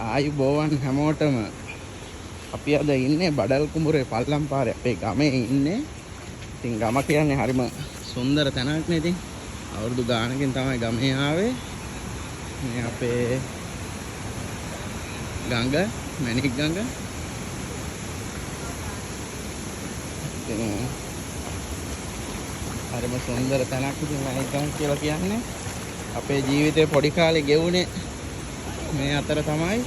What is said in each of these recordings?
ආයුබෝවන් හැමෝටම. අපි අද ඉන්නේ බඩල් කුඹුරේ පල්ලම් පාරේ අපේ ගමේ ඉන්නේ. ඉතින් ගම කියන්නේ හරිම සුන්දර තැනක් නේ. ඉතින් අවුරුදු ගානකින් තමයි ගමේ ආවේ. මේ අපේ ගඟ, මැණික් ගඟ. ඉතින් හරිම සුන්දර තැනක් ඉතින් මැණික් ගඟ කියලා කියන්නේ. අපේ ජීවිතේ පොඩි කාලේ ගෙවුනේ මේ අතර තමයි.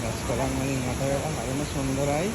ගස් කොළන් වලින් වට වෙලා හරිම සුන්දරයි.